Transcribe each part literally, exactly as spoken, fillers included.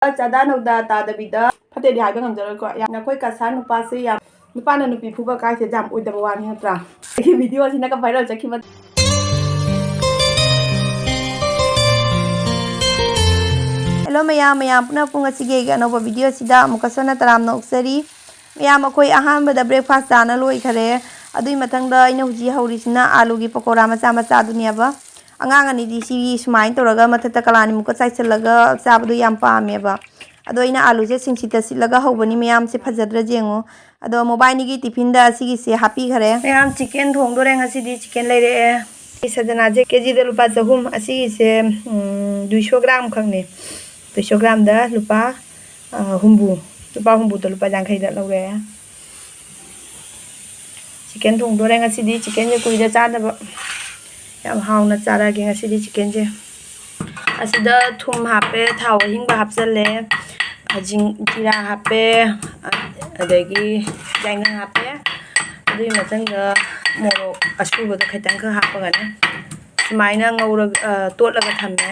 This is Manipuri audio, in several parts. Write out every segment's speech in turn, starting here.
ꯆꯥꯗꯥ ꯅꯧꯗꯥ ꯇꯥꯗꯕꯤꯗ꯫ ꯐꯠꯇꯦꯗꯤ ꯍꯥꯏꯕ ꯉꯝꯖꯔꯣꯏꯀꯣ꯫ ꯌꯥꯝꯅ ꯑꯩꯈꯣꯏ ꯀꯁꯥꯔ ꯅꯨꯄꯥꯁꯦ ꯌꯥꯝ, ꯅꯨꯄꯥꯅ ꯅꯨꯄꯤ ꯐꯨꯕ ꯀꯥꯏꯁꯦ ꯌꯥꯝ ꯑꯣꯏꯗꯕ ꯋꯥꯅꯤ ꯅꯠꯇ꯭ꯔꯥ? ꯑꯩꯒꯤ ꯚꯤꯗꯤꯑꯣꯁꯤꯅꯒ ꯚꯥꯏꯔꯦꯜ ꯆꯠꯈꯤꯕ꯫ ꯍꯦꯜꯂꯣ ꯃꯌꯥꯝ, ꯃꯌꯥꯝ ꯄꯨꯝꯅꯃꯛꯄꯨ ꯉꯁꯤꯒꯤ ꯑꯩꯒꯤ ꯑꯅꯧꯕ ꯚꯤꯗꯤꯑꯣꯁꯤꯗ ꯑꯃꯨꯛꯀꯁꯨ ꯍꯟꯅ ꯇꯔꯥꯝꯅ ꯑꯣꯛꯆꯔꯤ꯫ ꯃꯌꯥꯝ, ꯑꯩꯈꯣꯏ ꯑꯍꯥꯟꯕꯗ ꯕ꯭ꯔꯦꯛꯐꯥꯁ ꯆꯥꯅ ꯂꯣꯏꯈꯔꯦ꯫ ꯑꯗꯨꯒꯤ ꯃꯊꯪꯗ ꯑꯩꯅ ꯍꯧꯖꯤꯛ ꯍꯧꯔꯤꯁꯤꯅ ꯑꯥꯂꯨꯒꯤ ꯄꯀꯣꯔꯥ ꯃꯆꯥ ꯃꯆꯥꯗꯨꯅꯦꯕ꯫ ꯑꯉꯥꯡ ꯑꯅꯤꯗꯤ ꯁꯤꯒꯤ ꯁꯨꯃꯥꯏꯅ ꯇꯧꯔꯒ ꯃꯊꯛꯇ ꯀꯂꯥꯅꯤꯃꯨꯛꯀ ꯆꯥꯏꯁꯤꯜꯂꯒ ꯆꯥꯕꯗꯣ ꯌꯥꯝ ꯄꯥꯝꯃꯦꯕ꯫ ꯑꯗꯣ ꯑꯩꯅ ꯑꯥꯂꯨꯁꯦ ꯁꯤꯡꯁꯤꯠꯇ ꯁꯤꯠꯂꯒ ꯍꯧꯕꯅꯤ, ꯃꯌꯥꯝꯁꯦ ꯐꯖꯗ꯭ꯔꯥ ꯌꯦꯡꯉꯣ꯫ ꯑꯗꯣ ꯃꯣꯕꯥꯏꯅꯤꯒꯤ ꯇꯤꯐꯤꯟꯗ ꯑꯁꯤꯒꯤꯁꯦ ꯍꯥꯞꯄꯤꯈꯔꯦ꯫ ꯃꯌꯥꯝ, ꯆꯤꯀꯦꯟ ꯊꯣꯡꯗꯣꯔꯦ ꯉꯁꯤꯗꯤ꯫ ꯆꯤꯀꯦꯟ ꯂꯩꯔꯛꯑꯦ꯫ ꯁꯖꯅꯥꯁꯦ ꯀꯦ ꯖꯤꯗ ꯂꯨꯄꯥ ꯆꯍꯨꯝ꯫ ꯑꯁꯤꯒꯤꯁꯦ, ꯎꯝ, ꯗꯨꯏꯁꯣ ꯒ꯭ꯔꯥꯝ ꯈꯛꯅꯦ꯫ ꯗꯨꯏꯁꯣ ꯒ꯭ꯔꯥꯝꯗ ꯂꯨꯄꯥ, ꯑ, ꯍꯨꯝꯐꯨ꯫ ꯂꯨꯄꯥ ꯍꯨꯝꯐꯨꯗ ꯂꯨꯄꯥ ꯌꯥꯡꯈꯩꯗ ꯂꯧꯔꯦ꯫ ꯆꯤꯀꯦꯟ ꯊꯣꯡꯗꯣꯔꯦ ꯉꯁꯤꯗꯤ꯫ ꯆꯤꯀꯦꯟꯁꯦ ꯀꯨꯏꯔꯦ ꯆꯥꯗꯕ꯫ ꯌꯥꯝ ꯍꯥꯎꯅ ꯆꯥꯔꯒꯦ ꯉꯁꯤꯗꯤ ꯆꯤꯀꯦꯟꯁꯦ꯫ ꯑꯁꯤꯗ ꯊꯨꯝ ꯍꯥꯞꯄꯦ, ꯊꯥꯎ ꯑꯍꯤꯡꯕ ꯍꯥꯞꯆꯜꯂꯦ, ꯖꯤꯡ-, ꯖꯤꯔꯥ ꯍꯥꯞꯄꯦ, ꯑꯗꯒꯤ ꯌꯥꯏꯉꯪ ꯍꯥꯞꯄꯦ꯫ ꯑꯗꯨꯒꯤ ꯃꯊꯪꯗ ꯃꯣꯔꯣꯛ ꯑꯁꯨꯕꯗꯣ ꯈꯤꯇꯪꯈꯛ ꯍꯥꯞꯄꯒꯅꯦ ꯁꯨꯃꯥꯏꯅ ꯉꯧꯔꯒ, ꯑ, ꯇꯣꯠꯂꯒ ꯊꯝꯃꯦ꯫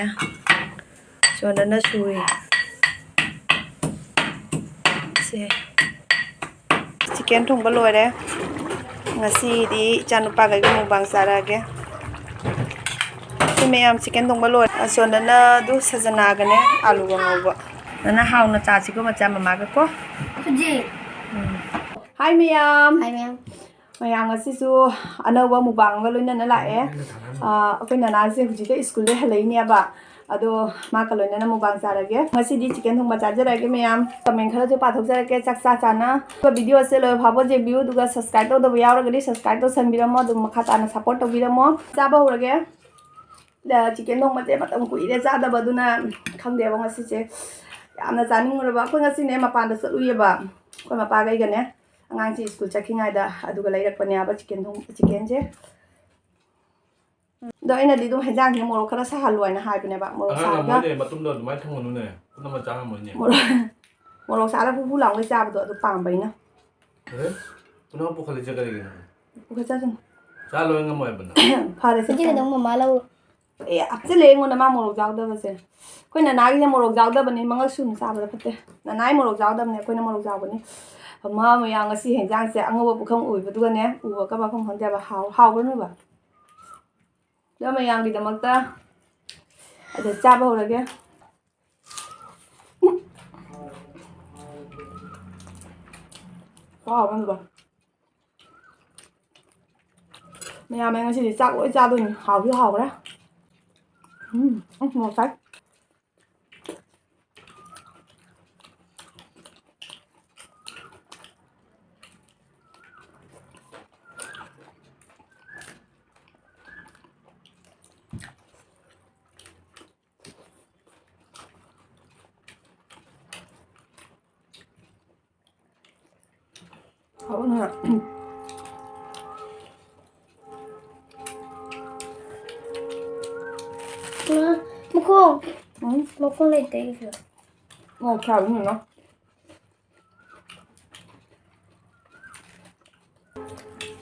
ꯁꯣꯝꯗꯅ ꯁꯨꯔꯤ꯫ ꯁꯦ꯫ ꯆꯤꯀꯦꯟ ꯊꯣꯡꯕ ꯂꯣꯏꯔꯦ꯫ ꯉꯁꯤꯗꯤ ꯏꯆꯥꯅꯨꯄꯥꯈꯩꯒ ꯃꯨꯛꯕꯥꯡ ꯆꯥꯔꯛꯑꯒꯦ꯫ ꯁꯤ ꯃꯌꯥꯝ ꯆꯤꯀꯦꯟ ꯊꯣꯡꯕ ꯂꯣꯏꯔꯦ꯫ ꯑꯁꯣꯝꯗꯅ ꯑꯗꯨ ꯁꯖꯅꯥꯒꯅꯦ ꯑꯥꯂꯨꯒ ꯉꯧꯕ꯫ ꯅꯅ ꯍꯥꯎꯅ ꯆꯥꯁꯤꯀꯣ ꯃꯆꯥ ꯃꯃꯥꯒ ꯀꯣ꯫ ꯍꯧꯖꯤꯛ꯫ ꯎꯝ꯫ ꯍꯥꯏ ꯃꯌꯥꯝ꯫ ꯍꯥꯏ ꯃꯌꯥꯝ꯫ ꯃꯌꯥꯝ ꯉꯁꯤꯁꯨ ꯑꯅꯧꯕ ꯃꯨꯛꯕꯥꯡ ꯑꯃꯒ ꯂꯣꯏꯅꯅ ꯂꯥꯛꯑꯦ꯫ ꯑ, ꯑꯩꯈꯣꯏ ꯅꯅꯥꯁꯦ ꯍꯧꯖꯤꯛꯇ ꯁ꯭ꯀꯨꯜꯗꯩ ꯍꯜꯂꯛꯏꯅꯦꯕ꯫ ꯑꯗꯣ ꯃꯥꯒ ꯂꯣꯏꯅꯅ ꯃꯨꯛꯕꯥꯡ ꯆꯥꯔꯒꯦ꯫ ꯉꯁꯤꯗꯤ ꯆꯤꯀꯦꯟ ꯊꯣꯡꯕ ꯆꯥꯖꯔꯒꯦ ꯃꯌꯥꯝ꯫ ꯀꯃꯦꯟ ꯈꯔꯁꯨ ꯄꯥꯊꯣꯛꯆꯔꯛꯀꯦ ꯆꯥꯛ ꯆꯥ ꯆꯥꯅ꯫ ꯑꯗꯨꯒ ꯚꯤꯗꯤꯑꯣꯁꯦ ꯂꯣꯏꯕ ꯐꯥꯎꯕ ꯌꯦꯡꯕꯤꯌꯨ, ꯑꯗꯨꯒ subscribe ꯇꯧꯗꯕ ꯌꯥꯎꯔꯒꯗꯤ subscribe ꯇꯧꯁꯟꯕꯤꯔꯝꯃꯣ, ꯑꯗꯨꯝ ꯃꯈꯥ ꯇꯥꯅ support ꯇꯧꯕꯤꯔꯝꯃꯣ꯫ ꯆꯥꯕ ꯍꯧꯔꯒꯦ꯫ ꯑ, ꯆꯤꯀꯦꯟ ꯊꯣꯡꯕꯁꯦ ꯃꯇꯝ ꯀꯨꯏꯔꯦ ꯆꯥꯗꯕ, ꯑꯗꯨꯅ ꯈꯪꯗꯦꯕ ꯉꯁꯤꯁꯦ ꯌꯥꯝꯅ ꯆꯥꯅꯤꯡꯉꯨꯔꯕ꯫ ꯑꯩꯈꯣꯏ ꯉꯁꯤꯅꯦ ꯃꯄꯥꯟꯗ ꯆꯠꯂꯨꯏꯌꯦꯕ, ꯑꯩꯈꯣꯏ ꯃꯄꯥꯒ ꯑꯩꯒꯅꯦ꯫ ꯑꯉꯥꯡꯁꯤ ꯁ꯭ꯀꯨꯜ ꯆꯠꯈꯤꯉꯩꯗ ꯑꯗꯨꯒ ꯂꯩꯔꯛꯄꯅꯦꯕ ꯆꯤꯀꯦꯟ ꯊꯣꯡ-, ꯆꯤꯀꯦꯟꯁꯦ꯫ ꯑꯗꯣ ꯑꯩꯅꯗꯤ ꯑꯗꯨꯝ ꯍꯦꯟꯖꯥꯡꯁꯦ ꯃꯣꯔꯣꯛ ꯈꯔ ꯁꯥꯍꯜꯂꯣ ꯍꯥꯏꯅ ꯍꯥꯏꯕꯅꯦꯕ꯫ ꯃꯣꯔꯣꯛ ꯑꯉꯥꯡ ꯁꯥꯔꯒ ꯑꯃꯣꯏꯅꯦ ꯃꯇꯨꯝꯗꯣ ꯑꯗꯨꯃꯥꯏꯅ ꯊꯝꯒꯅꯨꯅꯦ꯫ ꯄꯨꯝꯅꯃꯛ ꯆꯥ ꯉꯝꯃꯣꯏꯅꯦ꯫ ꯃꯣꯔꯣꯛ, ꯃꯣꯔꯣꯛ ꯁꯥꯔꯒ ꯐꯨ ꯐꯨ ꯂꯥꯎꯒꯩ ꯆꯥꯕꯗꯣ ꯑꯗꯨ ꯄꯥꯝꯕ ꯑꯩꯅ꯫ ꯑꯦ? ꯄꯨꯝꯅꯃꯛ ꯄꯨꯈꯠꯂꯤꯁꯦ ꯀꯔꯤꯒꯤꯅꯣ? ꯄꯨꯈꯠꯆꯁꯅꯨ꯫ ꯆꯥ ꯂꯣꯏ ꯉꯝꯃꯣꯏ ꯍꯥꯏꯕ ꯅꯪ? ꯐꯔꯦ, ꯁꯦ꯫ ꯍꯧꯖꯤꯛ ꯈꯤꯇꯪ ꯃꯃꯥ ꯂꯧꯔꯣ꯫ ꯑꯦ, ꯍꯥꯞꯆꯤꯜꯂꯦ ꯑꯩꯉꯣꯟꯗ ꯃꯥ ꯃꯣꯔꯣꯛ ꯌꯥꯎꯗꯕꯁꯦ꯫ ꯑꯩꯈꯣꯏ ꯅꯅꯥꯒꯤꯅꯦ ꯃꯣꯔꯣꯛ ꯌꯥꯎꯗꯕꯅꯤ, ꯃꯉꯛ ꯁꯨꯅ ꯆꯥꯕꯗ ꯐꯠꯇꯦ꯫ ꯅꯅꯥꯏ ꯃꯣꯔꯣꯛ ꯌꯥꯎꯗꯕꯅꯦ, ꯑꯩꯈꯣꯏꯅ ꯃꯣꯔꯣꯛ ꯌꯥꯎꯕꯅꯤ꯫ ꯃꯃꯥ ꯃꯌꯥꯝ ꯉꯁꯤ ꯍꯦꯟꯖꯥꯡꯁꯦ ꯑꯉꯧꯕ ꯄꯨꯈꯝ ꯑꯣꯏꯕꯗꯨꯒꯅꯦ, ꯎꯕꯒ ꯃꯐꯝ ꯈꯪꯗꯦꯕ꯫ ꯍꯥꯎ-, ꯍꯥꯎꯕ꯭ꯔꯅꯦꯕ? ꯑꯗꯣ ꯃꯌꯥꯝꯒꯤꯗꯃꯛꯇ ꯑꯗ ꯆꯥꯕ ꯍꯧꯔꯒꯦ꯫ ꯍꯥꯎꯕꯅꯦꯕ꯫ ꯃꯌꯥꯝ ꯑꯩ ꯉꯁꯤꯗꯤ ꯆꯥꯛ ꯂꯣꯏ ꯆꯥꯗꯣꯏꯅꯤ꯫ ꯍꯥꯎꯗꯤ ꯍꯥꯎꯈ꯭ꯔꯦ꯫ ꯎꯝ, ꯎꯝ, ꯃꯣꯔꯣꯛ ꯁꯥꯏ꯫ ꯍꯥꯎꯕꯅꯦ꯫ ꯃꯥ, ꯃꯈꯣꯡ꯫ ꯎꯝ? ꯃꯈꯣꯡ ꯂꯩꯇꯦ ꯑꯩꯁꯨ꯫ ꯃꯣꯔꯣꯛ ꯁꯥꯕꯅꯤꯅ꯫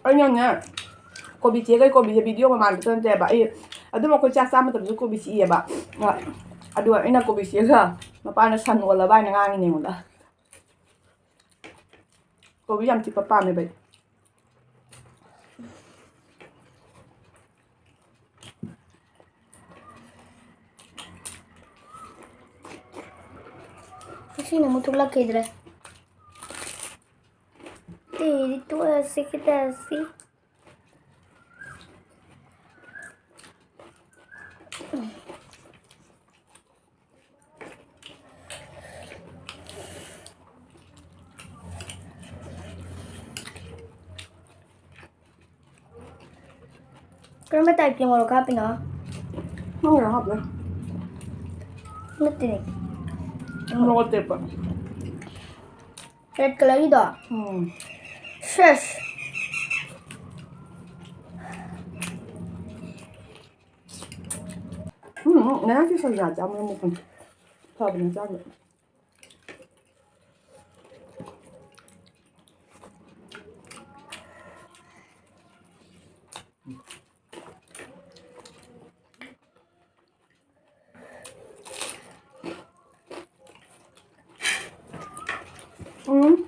ꯑꯩꯅꯅꯦ, ꯀꯣꯕꯤ ꯆꯦꯒ ꯀꯣꯕꯤꯁꯦ video ꯃꯃꯥꯡꯗꯁꯨ ꯅꯠꯇꯦꯕ꯫ ꯑꯩ ꯑꯗꯨꯝ ꯑꯩꯈꯣꯏ ꯆꯥꯛ ꯆꯥ ꯃꯇꯝꯗꯁꯨ ꯀꯣꯕꯤ ꯆꯤꯛꯑꯦꯕ꯫ ꯑꯗꯨꯒ ꯑꯩꯅ ꯀꯣꯕꯤ ꯆꯤꯛꯑꯒ ꯃꯄꯥꯅ ꯁꯟ ꯑꯣꯜꯂꯕ ꯍꯥꯏꯅ ꯉꯥꯡꯉꯤꯅꯦ ꯑꯩꯉꯣꯟꯗ꯫ ꯀꯣꯕꯤ ꯌꯥꯝ ꯆꯤꯛꯄ ꯄꯥꯝꯃꯦꯕ ꯑꯩ꯫ ꯉꯁꯤꯅ ꯑꯃꯨꯛ ꯊꯣꯛꯂꯛꯈꯤꯗ꯭ꯔꯦ꯫ ꯇꯤꯔꯤ ꯇꯣꯛꯑꯁꯤ ꯈꯤꯇꯁꯤ꯫ ꯀꯔꯝꯕ typeꯀꯤ ꯃꯣꯔꯣꯛ ꯍꯥꯞꯄꯤꯅꯣ? ꯅꯪꯒꯤꯔꯣ ꯍꯥꯞꯄꯤꯔꯣ? ꯅꯠꯇꯦꯅꯦ꯫ ꯃꯣꯔꯣꯛ ꯑꯇꯦꯛꯄ꯫ Red colourꯒꯤꯗꯣ? ꯎꯝ꯫ ꯁꯦꯁ! ꯎꯝ, ꯎꯝ, ꯉꯔꯥꯡ ꯁꯤ ꯁꯟꯒꯥ ꯆꯥꯕꯅ ꯃꯈꯣꯟ ꯐꯕꯅꯦ ꯍꯛꯆꯥꯡꯗ꯫ ꯎꯝ꯫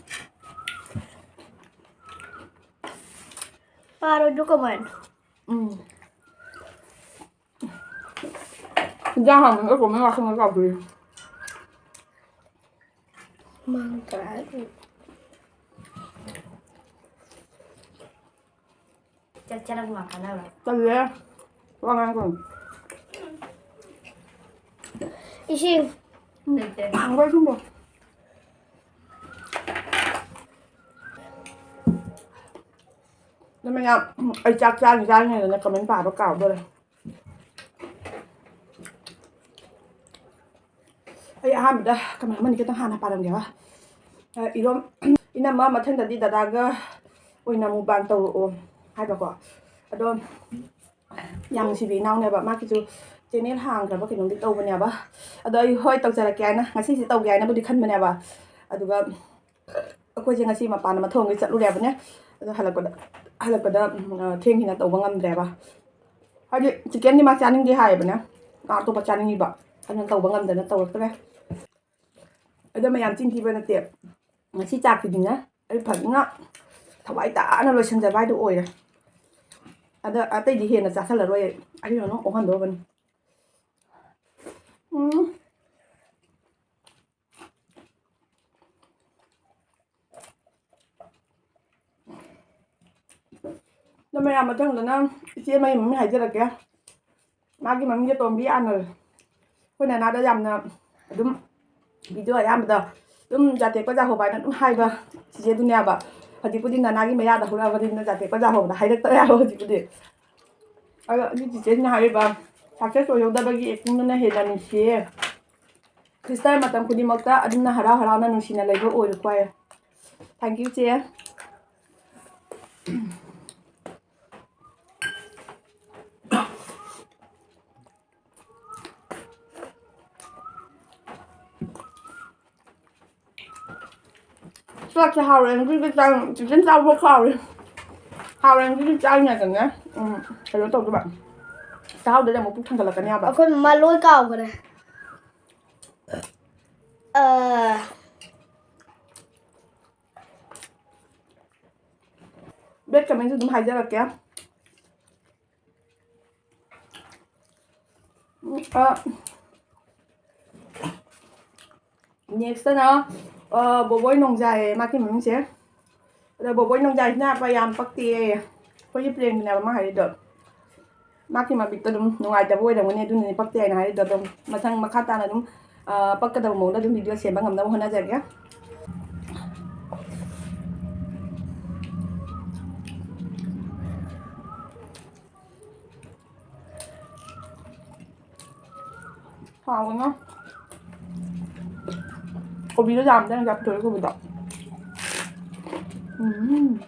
ꯄꯥꯔꯣꯏꯗ꯭ꯔꯣ ꯀꯃꯥꯏꯅ? ꯎꯝ꯫ ꯏꯟꯖꯥꯡ ꯍꯥꯎꯕꯅꯤꯅ ꯀꯣꯝꯃꯦ ꯋꯥꯈꯜꯒ ꯀꯥꯎꯊꯣꯛꯏ꯫ ꯃꯥꯡ ꯇꯔꯥ꯫ ꯆꯠ-, ꯆꯠꯂꯒ ꯃꯥ ꯀꯥꯟꯅꯕ꯭ꯔꯥ? ꯇꯜꯂꯦ꯫ ꯋꯥ ꯉꯥꯡꯒꯅꯨ꯫ ꯏꯁꯤꯡ꯫ ꯂꯩꯇꯦ꯫ ꯍꯪꯒꯣꯏ ꯁꯨꯝꯕ꯫ ꯑꯗꯨ ꯃꯌꯥꯝ, ꯑꯩ ꯆꯥꯛ ꯆꯥꯔꯤ ꯆꯥꯔꯤꯉꯩꯗꯅꯦ comment ꯄꯥꯕ ꯀꯥꯎꯗꯣꯔꯦ꯫ ꯑꯩ ꯑꯍꯥꯟꯕꯗ comment ꯑꯃꯅꯤ ꯈꯛꯇꯪ ꯍꯥꯟꯅ ꯄꯥꯔꯝꯒꯦꯕ꯫ ꯑ, ꯏꯔꯣꯝ-, ꯏꯅꯝꯃ, ꯃꯊꯪꯗꯗꯤ ꯗꯗꯥꯒ ꯑꯣꯏꯅ mukbang ꯇꯧꯔꯛꯑꯣ ꯍꯥꯏꯕꯀꯣ꯫ ꯑꯗꯣ ꯌꯥꯝ ꯅꯨꯡꯁꯤꯕꯤ ꯏꯅꯥꯎꯅꯦꯕ, ꯃꯥꯒꯤꯁꯨ channel ꯍꯥꯡꯈ꯭ꯔꯕ ꯀꯩꯅꯣꯝꯗꯤ ꯇꯧꯕꯅꯦꯕ꯫ ꯑꯗꯣ ꯑꯩ ꯍꯣꯏ ꯇꯧꯖꯔꯛꯀꯦ ꯍꯥꯏꯅ, ꯉꯁꯤꯁꯦ ꯇꯧꯒꯦ ꯍꯥꯏꯅꯕꯨꯗꯤ ꯈꯟꯕꯅꯦꯕ꯫ ꯑꯗꯨꯒ ꯑꯩꯈꯣꯏꯁꯦ ꯉꯁꯤ ꯃꯄꯥꯟ ꯑꯃ ꯊꯣꯡꯒꯦ ꯆꯠꯂꯨꯔꯦꯕꯅꯦ꯫ ꯑꯗꯣ ꯍꯜꯂꯛꯄꯗ, ꯍꯜꯂꯛꯄꯗ, ꯎꯝ, ꯑ, ꯊꯦꯡꯈꯤꯅ ꯇꯧꯕ ꯉꯝꯗ꯭ꯔꯦꯕ꯫ ꯍꯥꯏꯗꯤ chickenꯗꯤ ꯃꯥ ꯆꯥꯅꯤꯡꯗꯦ ꯍꯥꯏꯌꯦꯕꯅꯦ꯫ ꯉꯥ ꯑꯇꯣꯞꯄ ꯆꯥꯅꯤꯡꯉꯤꯕ꯫ ꯑꯗꯨꯅ ꯇꯧꯕ ꯉꯝꯗꯅ ꯇꯧꯔꯛꯇ꯭ꯔꯦ꯫ ꯑꯗꯣ ꯃꯌꯥꯝ ꯆꯤꯟ ꯊꯤꯕ ꯅꯠꯇꯦ꯫ ꯉꯁꯤ ꯆꯥꯛꯁꯤꯗꯤꯅꯦ ꯑꯩ ꯐꯖꯅ ꯊꯋꯥꯏ ꯇꯥꯅ ꯂꯣꯏꯁꯤꯟꯖꯕ ꯍꯥꯏꯗꯣ ꯑꯣꯏꯔꯦ꯫ ꯑꯗ ꯑꯇꯩꯗꯤ ꯍꯦꯟꯅ ꯆꯥꯁꯜꯂꯔꯣꯏ ꯑꯩ꯫ ꯑꯩ ꯑꯗꯨꯝ ꯑꯣꯛꯍꯟꯗꯧꯔꯕꯅꯤ꯫ ꯎꯝ꯫ ꯑꯗꯣ ꯃꯌꯥꯝ ꯃꯊꯪꯗꯅ ꯏꯆꯦ ꯑꯃꯒꯤ ꯃꯃꯤꯡ ꯍꯥꯏꯖꯔꯛꯀꯦ꯫ ꯃꯥꯒꯤ ꯃꯃꯤꯡꯁꯦ ꯇꯣꯝꯕꯤ ꯑꯥꯅꯜ꯫ ꯑꯩꯈꯣꯏ ꯅꯅꯥꯗ ꯌꯥꯝꯅ ꯑꯗꯨꯝ video ꯑꯌꯥꯝꯕꯗ ꯑꯗꯨꯝ ꯖꯥꯇꯦꯛꯄ ꯖꯥꯍꯧꯕ ꯍꯥꯏꯅ ꯑꯗꯨꯝ ꯍꯥꯏꯕ ꯆꯤꯆꯦꯗꯨꯅꯦꯕ꯫ ꯍꯧꯖꯤꯛꯄꯨꯗꯤ ꯅꯅꯥꯒꯤ ꯃꯌꯥꯗ ꯍꯧꯔꯛꯑꯕꯅꯤꯅ ꯖꯥꯇꯦꯛꯄ ꯖꯥꯍꯧꯕꯗ ꯍꯥꯏꯔꯛꯇ ꯌꯥꯔꯣꯏ ꯍꯧꯖꯤꯛꯄꯨꯗꯤ꯫ ꯑꯗꯣ ꯑꯗꯨ ꯆꯤꯆꯦꯁꯤꯅ ꯍꯥꯏꯔꯤꯕ success ꯑꯣꯏꯍꯧꯗꯕꯒꯤ actingꯗꯨꯅ ꯍꯦꯟꯅ ꯅꯨꯡꯁꯤꯌꯦ꯫ ꯈ꯭ꯔꯤꯁꯇ ꯃꯇꯝ ꯈꯨꯗꯤꯡꯃꯛꯇ ꯑꯗꯨꯝꯅ ꯍꯔꯥꯎ ꯍꯔꯥꯎꯅ ꯅꯨꯡꯁꯤꯅ ꯂꯩꯕ ꯑꯣꯏꯔꯣꯀꯣ꯫ Thank you ꯆꯦ꯫ ꯆꯥꯛꯁꯦ ꯍꯥꯎꯔꯦ ꯉꯁꯤꯗꯤ ꯆꯥꯛ, chicken ꯆꯥꯕ ꯍꯥꯎꯔꯦ꯫ ꯍꯥꯎꯔꯦ ꯉꯁꯤꯗꯤ ꯆꯥꯔꯤꯉꯩꯗꯅꯦ꯫ ꯎꯝ, ꯀꯩꯅꯣ ꯇꯧꯗꯣꯏꯕ꯫ ꯆꯥꯍꯧꯗ꯭ꯔꯗꯤ ꯑꯃꯨꯛ ꯄꯨꯛ ꯊꯟꯒꯠꯂꯛꯀꯅꯦꯕ꯫ ꯑꯩꯈꯣꯏ ꯃꯃꯥ ꯂꯣꯏ ꯀꯥꯎꯈ꯭ꯔꯦ꯫ ꯑ, ꯀꯃꯦꯟꯁꯨ ꯑꯗꯨꯝ ꯍꯥꯏꯖꯔꯛꯀꯦ꯫ ꯎꯝ, ꯑ, ꯅꯦꯛꯁꯇꯅ, ꯑ, ꯕꯣꯕꯣꯏ ꯅꯣꯡꯖꯥꯏꯌꯦ ꯃꯥꯒꯤ ꯃꯃꯤꯡꯁꯦ꯫ ꯑꯗꯣ ꯕꯣꯕꯣꯏ ꯅꯣꯡꯖꯥꯏꯁꯤꯅ ꯍꯥꯏꯔꯛꯄ ꯌꯥꯝ ꯄꯛꯇꯦꯌꯦ꯫ ꯑꯩꯈꯣꯏꯒꯤ ꯄ꯭ꯔꯦꯡꯗꯨꯅꯦꯕ ꯃꯥ ꯍꯥꯏꯔꯤꯗꯣ꯫ ꯃꯥꯒꯤ ꯃꯃꯤꯠꯇꯣ ꯑꯗꯨꯝ ꯅꯨꯡꯉꯥꯏꯇꯕ ꯑꯣꯏꯔꯝꯒꯅꯤ, ꯑꯗꯨꯅꯅꯦ ꯄꯛꯇꯦ ꯍꯥꯏꯅ ꯍꯥꯏꯔꯤꯗꯣ꯫ ꯑꯗꯨꯝ ꯃꯊꯪ ꯃꯈꯥ ꯇꯥꯅ ꯑꯗꯨꯝ, ꯑ, ꯄꯛꯀꯗꯕ ꯃꯑꯣꯡꯗ ꯑꯗꯨꯝ ꯚꯤꯗꯤꯑꯣ ꯁꯦꯝꯕ ꯉꯝꯅꯕ ꯍꯣꯠꯅꯖꯒꯦ꯫ ꯍꯥꯎꯕꯅ꯫ ꯀꯣꯕꯤꯗꯣ ꯌꯥꯝꯗꯦ, ꯉꯁꯥꯏ ꯄꯨꯊꯣꯛꯏ ꯀꯣꯕꯤꯗꯣ꯫ ꯎꯝ꯫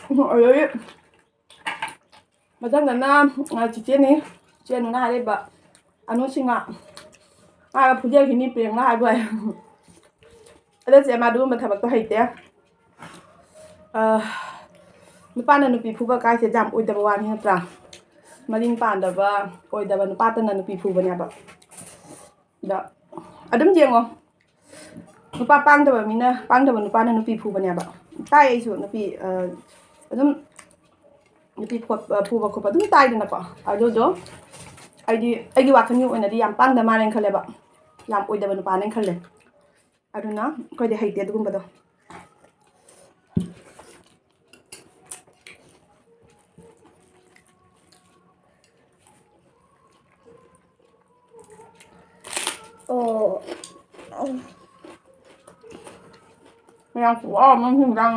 ꯎꯝ, ꯑꯗꯩ ꯃꯊꯪꯗꯅ, ꯑ, ꯆꯤꯆꯦꯅꯤ꯫ ꯆꯤꯆꯦꯅꯨꯅ ꯍꯥꯏꯔꯤꯕ, "ꯑꯅꯨ ꯁꯤꯡꯍ ꯃꯥꯒ ꯐꯨꯖꯈꯤꯅꯤ ꯄ꯭ꯔꯦꯡꯅ" ꯍꯥꯏꯕ꯫ ꯑꯗꯣ ꯆꯦ, ꯃꯥ ꯑꯗꯨꯒꯨꯝꯕ ꯊꯕꯛꯇꯣ ꯍꯩꯇꯦ꯫ ꯑ, ꯅꯨꯄꯥꯅ ꯅꯨꯄꯤ ꯐꯨꯕ ꯀꯥꯏꯁꯦ ꯌꯥꯝ ꯑꯣꯏꯗꯕ ꯋꯥꯅꯤ, ꯅꯠꯇ꯭ꯔꯥ? ꯃꯔꯤꯡ ꯄꯥꯟꯗꯕ, ꯑꯣꯏꯗꯕ ꯅꯨꯄꯥꯇꯅ ꯅꯨꯄꯤ ꯐꯨꯕꯅꯦꯕ꯫ ꯑꯗ ꯑꯗꯨꯝ ꯌꯦꯡꯉꯣ, ꯅꯨꯄꯥ ꯄꯥꯡꯗꯕ ꯃꯤꯅ, ꯄꯥꯡꯗꯕ ꯅꯨꯄꯥꯅ ꯅꯨꯄꯤ ꯐꯨꯕꯅꯦꯕ꯫ ꯇꯥꯏ ꯑꯩꯁꯨ ꯅꯨꯄꯤ, ꯑ, ꯑꯗꯨꯝ ꯅꯨꯄꯤ ꯈꯣꯠꯄ, ꯐꯨꯕ ꯈꯣꯠꯄ ꯑꯗꯨꯝ ꯇꯥꯏꯗꯅꯀꯣ꯫ ꯑꯗꯨꯗꯣ ꯑꯩꯗꯤ, ꯑꯩꯒꯤ ꯋꯥꯈꯜꯒꯤ ꯑꯣꯏꯅꯗꯤ ꯌꯥꯝ ꯄꯥꯡꯗ ꯃꯥꯜꯂꯦꯅ ꯈꯜꯂꯦꯕ, ꯌꯥꯝ ꯑꯣꯏꯗꯕ ꯅꯨꯄꯥꯅꯦꯅ ꯈꯜꯂꯦ꯫ ꯑꯗꯨꯅ ꯑꯩꯈꯣꯏꯗꯤ ꯍꯩꯇꯦ ꯑꯗꯨꯒꯨꯝꯕꯗꯣ꯫ ꯑꯣ꯫ ꯌꯥꯝ ꯈꯨꯍꯥꯎ ꯑꯃ ꯍꯤꯟꯖꯥꯡ꯫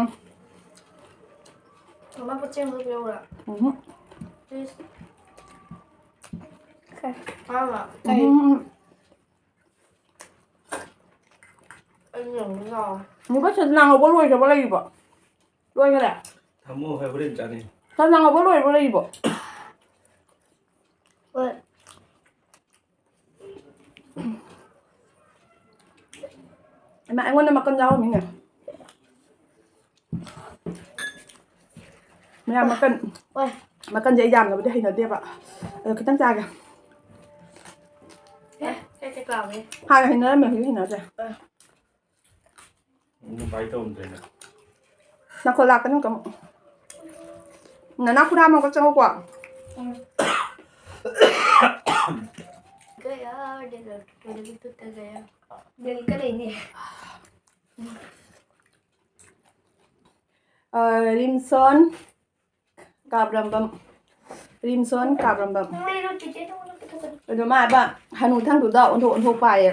ꯃꯃꯥ ꯄꯣꯠ ꯆꯦꯡ ꯑꯃ ꯄꯤꯔꯛꯎꯔꯥ? ꯎꯝꯍꯨꯝ꯫ Please. ꯀꯩ? ꯃꯥꯃ, ꯀꯩ? ꯎꯝꯍꯨꯝ꯫ ꯑꯩ ꯌꯦꯡꯕ ꯌꯥꯎꯋꯦ꯫ ꯅꯨꯄꯥ ꯁꯗꯅꯥ ꯉꯧꯕ ꯂꯣꯏꯈ꯭ꯔꯕ ꯂꯩꯔꯤꯕꯣ? ꯂꯣꯏꯈꯔꯦ? ꯊꯝꯃꯣ, ꯍꯣꯏ, ꯍꯣꯔꯦꯟ ꯆꯥꯅꯤ꯫ ꯁꯗꯅꯥ ꯉꯧꯕ ꯂꯣꯏꯈ꯭ꯔꯕ ꯂꯩꯔꯤꯕꯣ? ꯍꯣꯏ꯫ ꯏꯃꯥ, ꯑꯩꯉꯣꯟꯗ ꯃꯀꯟ ꯌꯥꯎꯔꯝꯃꯤꯅꯦ꯫ ꯃꯌꯥꯝ ꯃꯀꯟ, ꯍꯣꯏ꯫ ꯃꯀꯟꯁꯦ ꯑꯩ ꯌꯥꯝꯅꯕꯨꯗꯤ ꯍꯩꯅꯗꯦꯕ, ꯑꯗꯣ ꯈꯤꯇꯪ ꯆꯥꯒꯦ꯫ ꯑꯦ, ꯀꯩ ꯀꯩ ꯀꯥꯎꯔꯦ? ꯍꯥꯟꯅ ꯍꯩꯅꯔꯝꯃꯦ, ꯍꯧꯖꯤꯛ ꯍꯩꯅꯗ꯭ꯔꯦ꯫ ꯑ꯫ ꯎꯝ, ꯚꯥꯏ ꯇꯧꯔꯝꯗ꯭ꯔꯦꯅꯦ꯫ ꯅꯈꯣꯠ ꯂꯥꯛꯀꯅꯨ ꯀꯃ-, ꯅꯅꯥ ꯈꯨꯔꯥ ꯑꯃꯈꯛ ꯆꯪꯉꯨꯀꯣ꯫ ꯎꯝ꯫ ꯒꯌꯥ, ꯗꯦꯂꯣ, ꯗꯦꯂꯣ, ꯇꯨꯠꯇ ꯒꯌꯥ꯫ ꯗꯦꯜꯂꯤ ꯀ ꯂꯩꯅꯦ꯫ ꯑ, ꯔꯤꯝꯁꯣꯟ ꯀꯥꯕ꯭ꯔꯝꯕꯝ꯫ ꯔꯤꯝꯁꯣꯟ ꯀꯥꯕ꯭ꯔꯝꯕꯝ꯫ ꯑꯗꯣ ꯃꯥ ꯍꯥꯏꯕ ꯍꯅꯨ ꯊꯪꯗꯨꯗ ꯑꯣꯟꯊꯣꯛ ꯑꯣꯟꯊꯣꯛꯄ ꯍꯥꯏꯌꯦ꯫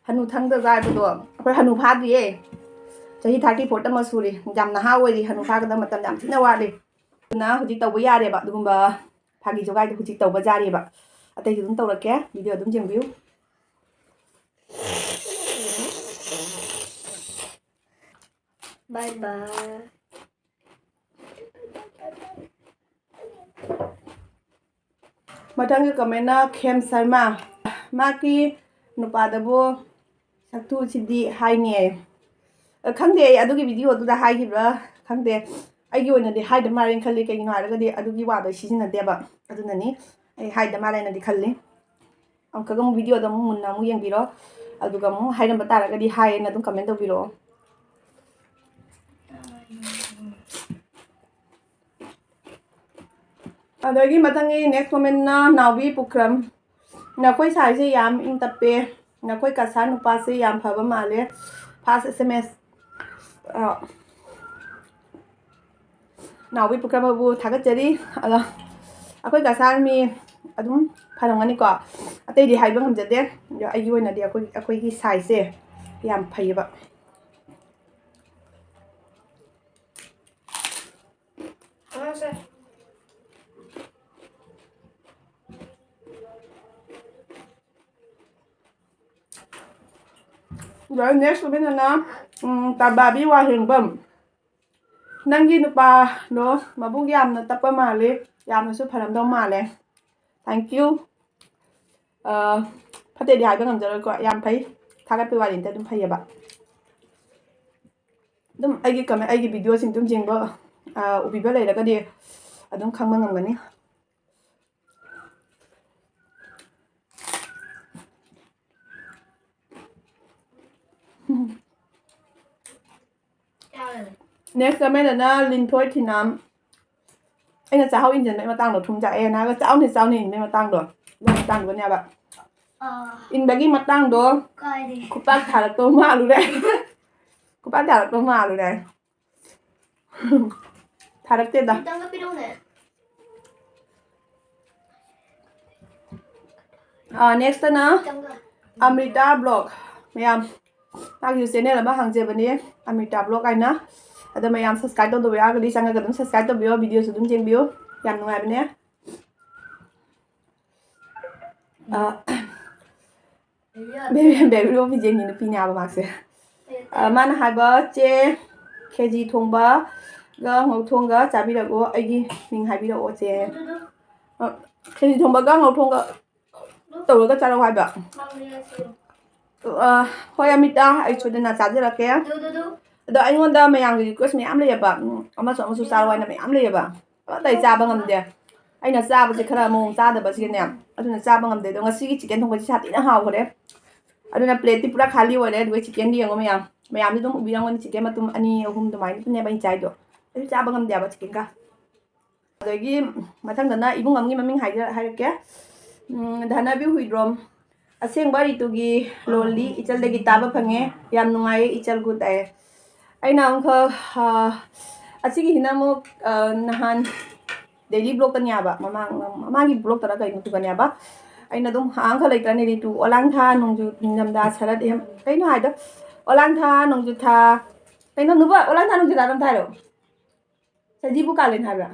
ꯍꯅꯨ ꯊꯪꯗ ꯍꯥꯏꯕꯗꯣ ꯑꯩꯈꯣꯏ ꯍꯅꯨ ꯐꯥꯗ꯭ꯔꯤꯌꯦ꯫ ꯆꯍꯤ thirty four ꯇꯃꯛ ꯁꯨꯔꯤ꯫ ꯌꯥꯝ ꯅꯍꯥ ꯑꯣꯏꯔꯤ꯫ ꯍꯅꯨ ꯐꯥꯒꯗꯕ ꯃꯇꯝ ꯌꯥꯝ ꯊꯤꯅ ꯋꯥꯠꯂꯤ꯫ ꯑꯗꯨꯅ ꯍꯧꯖꯤꯛ ꯇꯧꯕ ꯌꯥꯔꯦꯕ꯫ ꯑꯗꯨꯒꯨꯝꯕ ꯐꯥꯒꯤ ꯖꯣꯒꯥꯏꯗꯣ ꯍꯧꯖꯤꯛ ꯇꯧꯕ ꯌꯥꯔꯦꯕ꯫ ꯑꯇꯩꯁꯨ ꯑꯗꯨꯝ ꯇꯧꯔꯛꯀꯦ꯫ ꯚꯤꯗꯤꯑꯣ ꯑꯗꯨꯝ ꯌꯦꯡꯕꯤꯌꯨ꯫ Bye bye. ꯃꯊꯪꯒꯤ comment ꯅ ꯈꯦꯝ ꯁꯔꯃ꯫ ꯃꯥꯒꯤ ꯅꯨꯄꯥꯗꯕꯨ ꯁꯛꯊꯨꯁꯤꯗꯤ ꯍꯥꯏꯅꯦ꯫ ꯑ, ꯈꯪꯗꯦ, ꯑꯩ ꯑꯗꯨꯒꯤ ꯚꯤꯗꯤꯑꯣꯗꯨꯗ ꯍꯥꯏꯈꯤꯕ꯭ꯔꯥ ꯈꯪꯗꯦ꯫ ꯑꯩꯒꯤ ꯑꯣꯏꯅꯗꯤ ꯍꯥꯏꯗ ꯃꯥꯜꯂꯦꯅ ꯈꯜꯂꯤ, ꯀꯩꯒꯤꯅꯣ ꯍꯥꯏꯔꯒꯗꯤ ꯑꯗꯨꯒꯤ ꯋꯥꯗꯣ ꯑꯩ ꯁꯤꯖꯤꯟꯅꯗꯦꯕ꯫ ꯑꯗꯨꯅꯅꯤ ꯑꯩ ꯍꯥꯏꯗ ꯃꯥꯜꯂꯦꯅꯗꯤ ꯈꯜꯂꯤ꯫ ꯑꯃꯨꯛꯀꯒ ꯑꯃꯨꯛ ꯚꯤꯗꯤꯑꯣꯗ ꯑꯃꯨꯛ ꯃꯨꯟꯅ ꯑꯃꯨꯛ ꯌꯦꯡꯕꯤꯔꯣ, ꯑꯗꯨꯒ ꯑꯃꯨꯛ ꯍꯥꯏꯔꯝꯕ ꯇꯥꯔꯒꯗꯤ ꯍꯥꯏꯌꯦꯅ ꯑꯗꯨꯝ comment ꯇꯧꯕꯤꯔꯛꯑꯣ꯫ ꯑꯗꯒꯤ ꯃꯊꯪꯒꯤ next comment ꯅ ꯅꯥꯎꯕꯤ ꯄꯨꯈ꯭ꯔꯝ꯫ ꯅꯈꯣꯏ ꯁꯥꯏꯁꯦ ꯌꯥꯝ ꯏꯪ ꯇꯞꯄꯦ꯫ ꯅꯈꯣꯏ ꯀꯁꯥꯔ ꯅꯨꯄꯥꯁꯦ ꯌꯥꯝ ꯐꯕ ꯃꯥꯜꯂꯦ꯫ First S M S꯫ ꯑ, ꯅꯥꯎꯕꯤ ꯄꯨꯈ꯭ꯔꯝꯕꯕꯨ ꯊꯥꯒꯠꯆꯔꯤ꯫ ꯑꯗꯣ ꯑꯩꯈꯣꯏ ꯀꯁꯥꯔ ꯃꯤ ꯑꯗꯨꯝ ꯐꯔꯝꯒꯅꯤꯀꯣ꯫ ꯑꯇꯩꯗꯤ ꯍꯥꯏꯕ ꯉꯝꯖꯗꯦ꯫ ꯑꯗꯣ ꯑꯩꯒꯤ ꯑꯣꯏꯅꯗꯤ ꯑꯩꯈꯣꯏ, ꯑꯩꯈꯣꯏꯒꯤ ꯁꯥꯏꯁꯦ ꯌꯥꯝ ꯐꯩꯌꯦꯕ꯫ ꯑꯉꯥꯡꯁꯦ꯫ ꯑꯗꯣ next comment ꯅ, ꯎꯝ, ꯇꯥꯕꯥꯕꯤ ꯋꯥꯍꯦꯡꯕꯝ꯫ ꯅꯪꯒꯤ ꯅꯨꯄꯥꯗꯣ ꯃꯕꯨꯛ ꯌꯥꯝꯅ ꯇꯞꯄ ꯃꯥꯜꯂꯦ, ꯌꯥꯝꯅꯁꯨ ꯐꯔꯝꯗꯧ ꯃꯥꯜꯂꯦ꯫ Thank you꯫ ꯑ, ꯐꯠꯇꯦꯗꯤ ꯍꯥꯏꯕ ꯉꯝꯖꯔꯣꯏꯀꯣ, ꯌꯥꯝ ꯐꯩ꯫ ꯊꯥꯒꯠꯄꯩ ꯋꯥꯔꯤ ꯅꯠꯇꯦ, ꯑꯗꯨꯝ ꯐꯩꯌꯦꯕ꯫ ꯑꯗꯨꯝ ꯑꯩꯒꯤ comment, ꯑꯩꯒꯤ ꯚꯤꯗꯤꯑꯣꯁꯤꯡ ꯑꯗꯨꯝ ꯌꯦꯡꯕ, ꯑ, ꯎꯕꯤꯕ ꯂꯩꯔꯒꯗꯤ ꯑꯗꯨꯝ ꯈꯪꯕ ꯉꯝꯒꯅꯤ꯫ Next ꯑꯃꯗꯅ ꯂꯤꯟꯊꯣꯏ ꯊꯤꯅꯥꯝ꯫ ꯑꯩꯅ ꯆꯥꯛꯍꯥꯎ ꯏꯟꯖꯟꯕꯩ ꯃꯇꯥꯡꯗꯣ ꯊꯨꯝ ꯆꯥꯛꯑꯦꯅ ꯍꯥꯏꯔꯒ ꯆꯥꯎꯅꯤ ꯆꯥꯎꯅꯤ ꯏꯟꯕꯩ ꯃꯇꯥꯡꯗꯣ, ꯑꯗꯨ ꯃꯇꯥꯡꯗꯨꯅꯦꯕ꯫ ꯑꯥ꯫ ꯏꯟꯕꯒꯤ ꯃꯇꯥꯡꯗꯣ ꯀꯥꯏꯗꯒꯤ? ꯈꯨꯄꯥꯛ ꯊꯥꯔꯛꯇꯧ ꯃꯥꯜꯂꯨꯔꯦ꯫ ꯈꯨꯄꯥꯛ ꯊꯥꯔꯛꯇꯧ ꯃꯥꯜꯂꯨꯔꯦ꯫ ꯊꯥꯔꯛꯇꯦꯗ꯫ ꯈꯤꯇꯪꯒ ꯄꯤꯔꯛꯎꯅꯦ꯫ ꯑꯥ, next ꯇꯅ ꯈꯤꯇꯪꯒ꯫ ꯑꯃ꯭ꯔꯤꯇꯥ vlog꯫ ꯃꯌꯥꯝ, ꯃꯥꯒꯤꯁꯨ channel ꯑꯃ ꯍꯥꯡꯖꯕꯅꯦ, ꯑꯃ꯭ꯔꯤꯇꯥ vlog ꯍꯥꯏꯅ꯫ ꯑꯗꯣ ꯃꯌꯥꯝ subscribe ꯇꯧꯗꯕ ꯌꯥꯎꯔꯒꯗꯤ ꯆꯪꯉꯒ ꯑꯗꯨꯝ subscribe ꯇꯧꯕꯤꯌꯣ, videoꯁꯨ ꯑꯗꯨꯝ ꯌꯦꯡꯕꯤꯌꯨ, ꯌꯥꯝ ꯅꯨꯡꯉꯥꯏꯕꯅꯦ꯫ ꯑ, baby, baby office ꯌꯦꯡꯉꯤ ꯅꯨꯄꯤꯅꯦ ꯍꯥꯏꯕ ꯃꯥꯁꯦ꯫ ꯑ, ꯃꯥꯅ ꯍꯥꯏꯕ, "ꯆꯦ, ꯈꯦꯖꯤ ꯊꯣꯡꯕꯒ ꯉꯧꯊꯣꯡꯒ ꯆꯥꯕꯤꯔꯛꯑꯣ, ꯑꯩꯒꯤ ꯃꯤꯡ ꯍꯥꯏꯕꯤꯔꯛꯑꯣ ꯆꯦ꯫" ꯑ, ꯈꯦꯖꯤ ꯊꯣꯡꯕꯒ ꯉꯧꯊꯣꯡꯒ ꯇꯧꯔꯒ ꯆꯥꯔꯛꯑꯣ ꯍꯥꯏꯕ꯫ ꯑ, ꯍꯣꯏ ꯑꯃꯤꯇꯥ, ꯑꯩ ꯁꯣꯏꯗꯅ ꯆꯥꯖꯔꯛꯀꯦ꯫ ꯑꯗꯣ ꯑꯩꯉꯣꯟꯗ ꯃꯌꯥꯝꯒꯤ request ꯃꯌꯥꯝ ꯂꯩꯌꯦꯕ꯫ ꯎꯝ, ꯑꯃꯁꯨ ꯑꯃꯁꯨ ꯆꯥꯔꯣ ꯍꯥꯏꯅ ꯃꯌꯥꯝ ꯂꯩꯌꯦꯕ꯫ ꯑꯃꯠꯇ ꯑꯩ ꯆꯥꯕ ꯉꯝꯗꯦ꯫ ꯑꯩꯅ ꯆꯥꯕꯁꯦ ꯈꯔ ꯃꯑꯣꯡ ꯆꯥꯗꯕꯁꯤꯒꯅꯦ, ꯑꯗꯨꯅ ꯆꯥꯕ ꯉꯝꯗꯦ꯫ ꯑꯗꯣ ꯉꯁꯤꯒꯤ chicken ꯊꯣꯡꯕꯁꯤ ꯁꯥꯊꯤꯅ ꯍꯥꯎꯈ꯭ꯔꯦ꯫ ꯑꯗꯨꯅ plateꯇꯤ ꯄꯨꯔꯥ ꯈꯥꯂꯤ ꯑꯣꯏꯔꯦ꯫ ꯑꯗꯨꯒ chickenꯗꯤ ꯌꯦꯡꯉꯣ ꯃꯌꯥꯝ, ꯃꯌꯥꯝꯗꯤ ꯑꯗꯨꯝ ꯎꯕꯤꯔꯝꯒꯅꯤ, chicken ꯃꯇꯨꯝ ꯑꯅꯤ ꯑꯍꯨꯝ ꯑꯗꯨꯃꯥꯏꯅ ꯑꯗꯨꯅꯦꯕ ꯑꯩꯅ ꯆꯥꯏꯗꯣ꯫ ꯑꯩꯁꯨ ꯆꯥꯕ ꯉꯝꯗꯦꯕ chickenꯒ꯫ ꯑꯗꯒꯤ ꯃꯊꯪꯗꯅ ꯏꯕꯨꯡ ꯑꯃꯒꯤ ꯃꯃꯤꯡ ꯍꯥꯏꯖ-, ꯍꯥꯏꯔꯛꯀꯦ꯫ ꯎꯝ, ꯙꯅꯕꯤ ꯍꯨꯏꯗ꯭ꯔꯣꯝ꯫ "ꯑꯁꯦꯡꯕ ꯔꯤꯇꯨꯒꯤ ꯂꯣꯜꯗꯤ ꯏꯆꯜꯗꯒꯤ ꯇꯥꯕ ꯐꯪꯉꯦ꯫ ꯌꯥꯝ ꯅꯨꯡꯉꯥꯏꯌꯦ ꯏꯆꯜ ꯒꯨꯠ" ꯍꯥꯏꯌꯦ꯫ ꯑꯩꯅ ꯑꯃꯨꯛꯈꯛ, ꯑ, ꯑꯁꯤꯒꯤꯁꯤꯅ ꯑꯃꯨꯛ, ꯑ, ꯅꯍꯥꯟ daily vlogꯇꯅꯦꯕ, ꯃꯃꯥꯡ, ꯃꯃꯥꯡꯒꯤ vlogꯇꯔ ꯀꯩꯅꯣꯗꯨꯒꯅꯦꯕ꯫ ꯑꯩꯅ ꯑꯗꯨꯝ ꯑꯉꯥꯡꯈꯛ ꯂꯩꯇ꯭ꯔꯅꯦ, ꯔꯤꯇꯨ, ꯑꯣꯂꯥꯡꯊꯥ, ꯅꯣꯡꯖꯨ, ꯅꯤꯡꯊꯝꯊꯥ, ꯁꯔꯠ, ꯍꯦꯝ-, ꯀꯩꯅꯣ ꯍꯥꯏꯗꯣ? ꯑꯣꯂꯥꯡꯊꯥ, ꯅꯣꯡꯖꯨꯊꯥ, ꯀꯩꯅꯣ ꯅꯨꯕ? ꯑꯣꯂꯥꯡꯊꯥ, ꯅꯣꯡꯖꯨꯊꯥ ꯑꯗꯨꯝ ꯊꯥꯏꯔꯣ? ꯁꯖꯤꯕꯨ ꯀꯥꯂꯦꯟ ꯍꯥꯏꯕ꯭ꯔꯥ?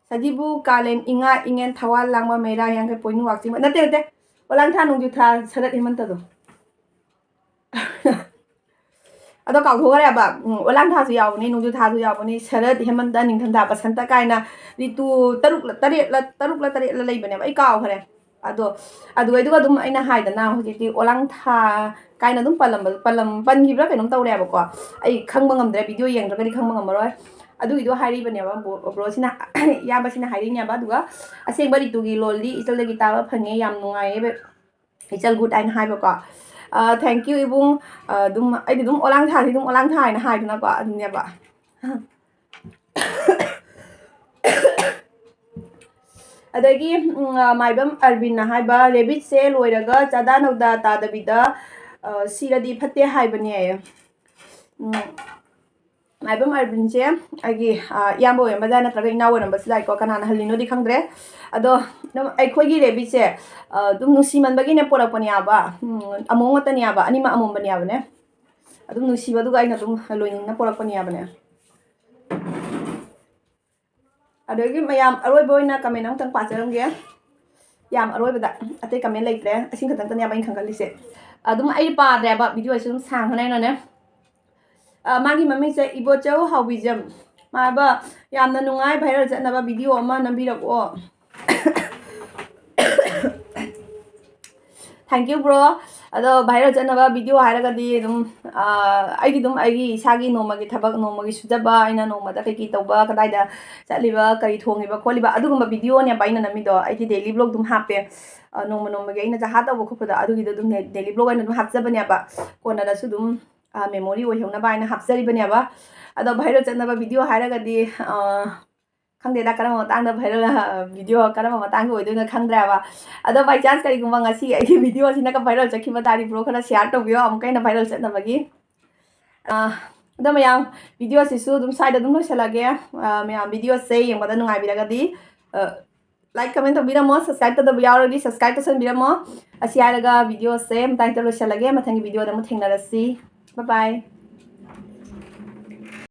ꯁꯖꯤꯕꯨ ꯀꯥꯂꯦꯟ, ꯏꯉꯥ ꯏꯉꯦꯟ, ꯊꯋꯥꯜ ꯂꯥꯡꯕ, ꯃꯩꯔꯥ ꯍꯤꯌꯥꯡꯒꯩ, ꯄꯣꯏꯅꯨ ꯋꯥꯛꯆꯤꯡꯕ, ꯅꯠꯇꯦ, ꯅꯠꯇꯦ, ꯑꯣꯂꯥꯡꯊꯥ, ꯅꯣꯡꯖꯨꯊꯥ, ꯁꯔꯠ, ꯍꯦꯃꯟꯇꯗꯣ꯫ ꯑꯗꯣ ꯀꯥꯎꯊꯣꯛꯈ꯭ꯔꯦꯕ꯫ ꯎꯝ, ꯑꯣꯂꯥꯡꯊꯥꯁꯨ ꯌꯥꯎꯕꯅꯤ, ꯅꯣꯡꯖꯨꯊꯥꯁꯨ ꯌꯥꯎꯕꯅꯤ, ꯁꯔꯠ, ꯍꯦꯃꯟꯇ, ꯅꯤꯡꯊꯝꯊꯥ, ꯕꯁꯟꯇ ꯀꯥꯏꯅ ꯔꯤꯇꯨ ꯇꯔꯨꯛꯂ, ꯇꯔꯦꯠꯂ, ꯇꯔꯨꯛꯂ ꯇꯔꯦꯠꯂ ꯂꯩꯕꯅꯦꯕ, ꯑꯩ ꯀꯥꯎꯈ꯭ꯔꯦ꯫ ꯑꯗꯣ ꯑꯗꯨꯒꯩꯗꯨꯒ ꯑꯗꯨꯝ ꯑꯩꯅ ꯍꯥꯏꯗꯅ ꯍꯧꯖꯤꯛꯇꯤ ꯑꯣꯂꯥꯡꯊꯥ ꯀꯥꯏꯅ ꯑꯗꯨꯝ ꯄꯜꯂꯝꯕ, ꯄꯜꯂꯝ-, ꯄꯟꯈꯤꯕ꯭ꯔꯥ ꯀꯩꯅꯣꯝ ꯇꯧꯔꯦꯕꯀꯣ꯫ ꯑꯩ ꯈꯪꯕ ꯉꯝꯗ꯭ꯔꯦ, video ꯌꯦꯡꯗ꯭ꯔꯒꯗꯤ ꯈꯪꯕ ꯉꯝꯃꯔꯣꯏ꯫ ꯑꯗꯨꯒꯤꯗꯣ ꯍꯥꯏꯔꯤꯕꯅꯦꯕ ꯕ꯭ꯔꯣꯁꯤꯅ, ꯏꯌꯥꯝꯕꯁꯤꯅ ꯍꯥꯏꯔꯤꯅꯦꯕ꯫ ꯑꯗꯨꯒ ꯑꯁꯦꯡꯕ ꯔꯤꯇꯨꯒꯤ ꯂꯣꯜꯗꯤ ꯏꯆꯜꯗꯒꯤ ꯇꯥꯕ ꯐꯪꯉꯦ, ꯌꯥꯝ ꯅꯨꯡꯉꯥꯏꯌꯦ ꯏꯆꯜ, ꯒꯨꯗ ꯍꯥꯏꯅ ꯍꯥꯏꯕꯀꯣ꯫ ꯊꯦꯡꯀ꯭ꯌꯨ ꯏꯕꯨꯡ꯫ ꯑꯗꯨꯝ ꯑꯩꯗꯤ ꯑꯗꯨꯝ ꯑꯣꯂꯥꯡ ꯊꯥꯗꯤ ꯑꯗꯨꯝ ꯑꯣꯂꯥꯡ ꯊꯥ ꯍꯥꯏꯅ ꯍꯥꯏꯗꯅꯀꯣ, ꯑꯗꯨꯅꯦꯕ꯫ ꯑꯗꯒꯤ ꯃꯥꯏꯕꯝ ꯑꯔꯕꯤꯟꯅ ꯍꯥꯏꯕ, ꯔꯦꯕꯤꯠꯁꯦ ꯂꯣꯏꯔꯒ ꯆꯥꯗꯥ ꯅꯧꯗꯥ ꯇꯥꯗꯕꯤꯗ ꯁꯤꯔꯗꯤ ꯐꯠꯇꯦ ꯍꯥꯏꯕꯅꯦ꯫ ꯃꯥꯏꯕꯝ ꯑꯔꯕꯤꯟꯁꯦ ꯑꯩꯒꯤ ꯏꯌꯥꯝꯕ ꯑꯣꯏꯔꯝꯕꯁꯨ ꯌꯥꯏ, ꯅꯠꯇ꯭ꯔꯒ ꯏꯅꯥꯎ ꯑꯣꯏꯔꯝꯕꯁꯨ ꯌꯥꯏꯀꯣ, ꯀꯅꯥꯅ ꯍꯜꯂꯤꯅꯣꯗꯤ ꯈꯪꯗ꯭ꯔꯦ꯫ ꯑꯗꯣ ꯑꯗꯨꯝ ꯑꯩꯈꯣꯏꯒꯤ ꯔꯦꯕꯤꯠꯁꯦ ꯑꯗꯨꯝ ꯅꯨꯡꯁꯤꯃꯟꯕꯒꯤꯅꯦ ꯄꯣꯔꯛꯄꯅꯦꯕ꯫ ꯑꯃꯣꯝ ꯉꯥꯛꯇꯅꯦꯕ, ꯑꯅꯤꯃꯛ ꯑꯃꯣꯝꯕꯅꯦꯕꯅꯦ꯫ ꯑꯗꯨꯝ ꯅꯨꯡꯁꯤꯕꯗꯨꯒ ꯑꯩꯅ ꯑꯗꯨꯝ ꯂꯣꯏꯅꯤꯡꯅ ꯄꯣꯔꯛꯄꯅꯦꯕꯅꯦ꯫ ꯑꯗꯒꯤ ꯃꯌꯥꯝ ꯑꯔꯣꯏꯕ ꯑꯣꯏꯅ ꯀꯃꯦꯟ ꯑꯃꯇꯪ ꯄꯥꯖꯔꯝꯒꯦ꯫ ꯌꯥꯝ ꯑꯔꯣꯏꯕꯗ, ꯑꯇꯩ ꯀꯃꯦꯟ ꯂꯩꯇ꯭ꯔꯦ, ꯑꯁꯤ ꯈꯛꯇꯪꯇꯅꯦꯕ ꯑꯩꯅ ꯈꯪꯒꯜꯂꯤꯁꯦ꯫ ꯑꯗꯨꯝ ꯑꯩ ꯄꯥꯗ꯭ꯔꯦꯕ, ꯚꯤꯗꯤꯑꯣꯁꯤ ꯑꯗꯨꯝ ꯁꯥꯡꯉꯅꯤꯅꯅꯦ꯫ ꯃꯥꯒꯤ ꯃꯃꯤꯡꯁꯦ ꯏꯕꯣꯆꯧ ꯍꯥꯎꯕꯤꯖꯝ꯫ ꯃꯥꯕ ꯌꯥꯝꯅ ꯅꯨꯡꯉꯥꯏ, ꯚꯥꯏꯔꯦꯜ ꯆꯠꯅꯕ ꯚꯤꯗꯤꯑꯣ ꯑꯃ ꯅꯝꯕꯤꯔꯛꯑꯣ꯫ Thank you bro. ꯑꯗꯣ ꯚꯥꯏꯔꯦꯜ ꯆꯠꯅꯕ ꯚꯤꯗꯤꯑꯣ ꯍꯥꯏꯔꯒꯗꯤ ꯑꯗꯨꯝ ꯑꯩꯗꯤ ꯑꯗꯨꯝ ꯑꯩꯒꯤ ꯏꯁꯥꯒꯤ ꯅꯣꯡꯃꯒꯤ ꯊꯕꯛ, ꯅꯣꯡꯃꯒꯤ ꯁꯨꯖꯕ, ꯑꯩꯅ ꯅꯣꯡꯃꯗ ꯀꯩꯀꯩ ꯇꯧꯕ, ꯀꯗꯥꯏꯗ ꯆꯠꯂꯤꯕ, ꯀꯔꯤ ꯊꯣꯡꯉꯤꯕ ꯈꯣꯠꯂꯤꯕ, ꯑꯗꯨꯒꯨꯝꯕ ꯚꯤꯗꯤꯑꯣꯅꯦꯕ ꯑꯩꯅ ꯅꯝꯃꯤꯗꯣ꯫ ꯑꯩꯗꯤ ꯗꯦꯂꯤ ꯕ꯭ꯂꯣꯒ ꯑꯗꯨꯝ ꯍꯥꯞꯄꯦ꯫ ꯅꯣꯡꯃ ꯅꯣꯡꯃꯒꯤ ꯑꯩꯅ ꯖꯍꯥ ꯇꯧꯕ ꯈꯣꯠꯄꯗꯣ, ꯑꯗꯨꯒꯤꯗꯣ ꯑꯗꯨꯝ ꯗꯦꯂꯤ ꯕ꯭ꯂꯣꯒ ꯑꯣꯏꯅ ꯑꯗꯨꯝ ꯍꯥꯞꯆꯕꯅꯦꯕ꯫ ꯀꯣꯟꯅꯗꯁꯨ ꯑꯗꯨꯝ ꯃꯦꯃꯣꯔꯤ ꯑꯣꯏꯍꯧꯅꯕ ꯍꯥꯏꯅ ꯍꯥꯞꯆꯔꯤꯕꯅꯦꯕ꯫ ꯑꯗꯣ ꯚꯥꯏꯔꯦꯜ ꯆꯠꯅꯕ ꯚꯤꯗꯤꯑꯣ ꯍꯥꯏꯔꯒꯗꯤ ꯈꯪꯗꯦꯗ, ꯀꯔꯝꯕ ꯃꯇꯥꯡꯗ ꯚꯥꯏꯔꯦꯜ, ꯚꯤꯗꯤꯑꯣ ꯀꯔꯝꯕ ꯃꯇꯥꯡꯒꯤ ꯑꯣꯏꯗꯣꯏꯅꯣ ꯈꯪꯗ꯭ꯔꯦꯕ꯫ ꯑꯗꯣ by chance ꯀꯔꯤꯒꯨꯝꯕ ꯉꯁꯤ ꯑꯩꯒꯤ ꯚꯤꯗꯤꯑꯣꯁꯤꯅꯒ ꯚꯥꯏꯔꯦꯜ ꯆꯠꯈꯤꯕ ꯇꯥꯔꯗꯤ ꯕ꯭ꯔꯣ ꯈꯔ ꯁꯤꯌꯥꯔ ꯇꯧꯕꯤꯌꯣ ꯑꯃꯨꯛꯀ ꯍꯦꯟꯅ ꯚꯥꯏꯔꯦꯜ ꯆꯠꯅꯕꯒꯤ꯫ ꯑꯗꯣ ꯃꯌꯥꯝ, ꯚꯤꯗꯤꯑꯣꯁꯤꯁꯨ ꯑꯗꯨꯝ ꯁ꯭ꯋꯥꯏꯗ ꯑꯗꯨꯝ ꯂꯣꯏꯁꯤꯜꯂꯒꯦ꯫ ꯃꯌꯥꯝ ꯚꯤꯗꯤꯑꯣꯁꯦ ꯌꯦꯡꯕꯗ ꯅꯨꯡꯉꯥꯏꯕꯤꯔꯒꯗꯤ ꯂꯥꯏꯛ ꯀꯃꯦꯟ ꯇꯧꯕꯤꯔꯝꯃꯣ, ꯁꯕꯁꯀ꯭ꯔꯥꯏꯕ ꯇꯧꯗꯕ ꯌꯥꯎꯔꯗꯤ ꯁꯕꯁꯀ꯭ꯔꯥꯏꯕ ꯇꯧꯁꯟꯕꯤꯔꯝꯃꯣ꯫ ꯑꯁꯤ ꯍꯥꯏꯔꯒ ꯚꯤꯗꯤꯑꯣꯁꯦ ꯃꯇꯥꯡꯗ ꯂꯣꯏꯁꯤꯜꯂꯒꯦ꯫ ꯃꯊꯪꯒꯤ ꯚꯤꯗꯤꯑꯣꯗ ꯑꯃꯨꯛ ꯊꯦꯡꯅꯔꯁꯤ꯫ Bye bye꯫